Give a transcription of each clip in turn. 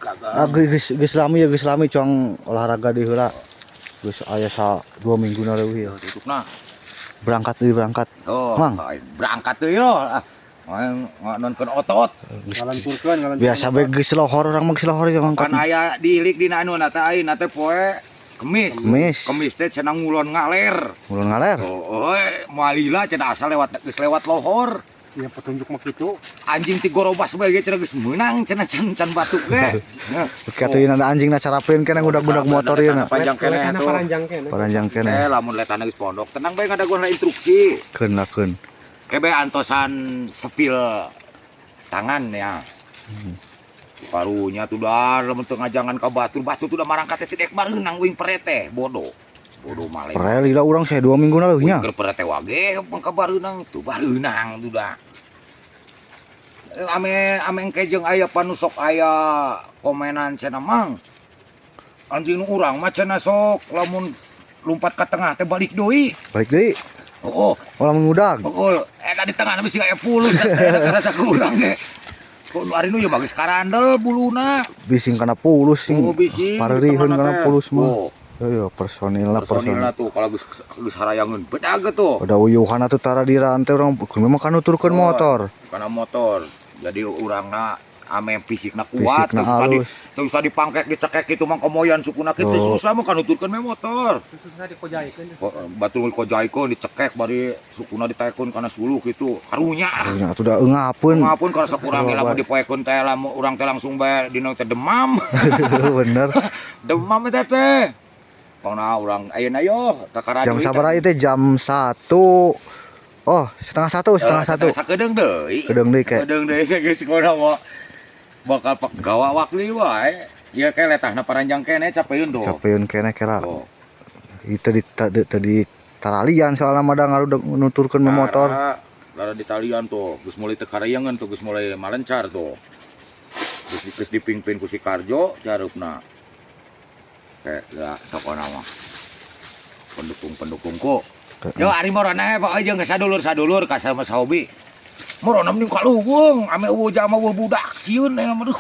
Ah, Dagang. Geus geus lami ya, geus lami cuang olahraga di heula. Geus aya sa 2 minggu na leuwih ya. Tutupna. Berangkat deui, berangkat. Oh, Mang. Berangkat deui yo. Ah, nonton otot. Geus Ngalenturkeun, ngalenturkeun. Biasa bae geus lohor, urang mah geus lohor ya mangkat. Kan aya diilik dina anu na teh, ayeuna teh poe Kemis. Kemis. Kemis teh cenah ngulon ngaler. Ngulon ngaler. Oh, moal lila cenah asal lewat, geus lewat lohor. Ya, petunjuk mah kitu. Anjing ti gorobas bae ge cenah geus meunang cenah, can can batuk ge. Oke atuh, ieu ada anjingna carapeun keneh, ngudag-ngudag motor ieu na. Panjang keneh Letahna tuh. paranjang keneh. Paranjang keneh. Eh, lamun letahna geus pondok, tenang bae, ngadaguan instruksi. Keun lah, keun. Kebe antosan sepil tangan ya. Karunya tuh dah lamun teu ngajangan ka batur, batur tuh udah marangkat teh dek bareunang uing perete, bodoh. Bodoh male. Pere lila urang saya 2 minggu na leuwih nya. Uing keur perete wage ka bareunang tuh, bareunang tuh dah. Eh, ame ame engke jeung aya panusok, aya komenan cenah, "Mang, anjing nu urang mah cenah sok lamun lompat ka tengah teh balik deui." Balik deui. Oh. Oh, lamun ngudag. Oh, eta di tengah bisi aya pulus eta karasa ku urang ge. Kok nu ari nu ieu mah geus karandel buluna. Bising kana pulus sing. Oh, bising. Pareurieun kana pulus mah. Oh, Ayo personilna, personil. Personilna tuh kalau geus geus harayangeun bedag tuh. Udah uyuhan atuh tara dirantai urang memang kan nuturkeun Oh. motor. Kana motor. Jadi urangna ame fisikna kuat, Fisikna teu susah di halus. Teu usah dipangkek, dicekek gitu mah komoyan sukuna kitu Oh. susah mah kan nuturkeun me motor. Susah dikojaikeun. Kok batur dikojaikeun, dicekek bari sukuna ditaekeun kana suluh gitu. Karunya. Karunya atuh da eungapeun. Ngapun kalau sakurang Oh, lamun bae. dipoekeun teh, lamun urang teh langsung bae dina teh demam. Bener. Demam eta teh. Pokona urang ayeuna yo kakara Jam sabaraha ieu teh? Jam 1. Oh, 12.30, 12.30. Sakedeung deui. Kedeung deui kayak. Kedeung deui geus kono mah. Bakal pak gawa waktu wae. Ya kayak letahna paranjang keneh, capeun tuh. Capeun keneh kela. Oh. Itu di tadi taralian soalna mah da ngarudak nuturkeun motor. Lara di talian tuh, geus mulai teu karayangan tuh, geus mulai malencar tuh. Geus geus dipingpin ku si Karjo carupna. Kayak ya pokona mah. Pendukung-pendukungku. Yo ari morona pokoke jeung sadulur-sadulur ka sama sahobi. Morona mending kaluweung, ame eueuh jama eueuh budak sieun aya mah duh.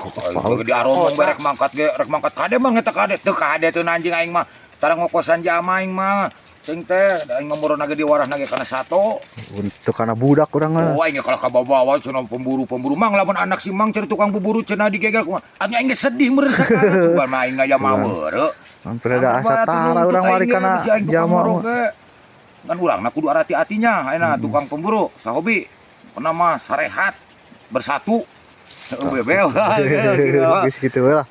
Di aromong berek mangkat ge, rek mangkat kade mah eta kade teu kade teu anjing aing mah. Tara ngokosan jama aing mah. Cing teh aing mah morona ge diwarahna ge kana sato. Untuk kana budak urang mah. Oh, aing kalau kabawa cenah pemburu-pemburu, "Mang, lamun anak si Mang," cenah, "tukang buburu cenah digegel kumaha?" Atuh aing ge sedih meureun sakana, cuman mah aing aya mah weureu. Hampir ada asa tara urang mari kana jama mah. Kan urang na kudu hati-hatinya ayeuna tukang pemburu sahobi. Pernah mah sarehat bersatu. Heeh, bebel. Geus kitu we lah.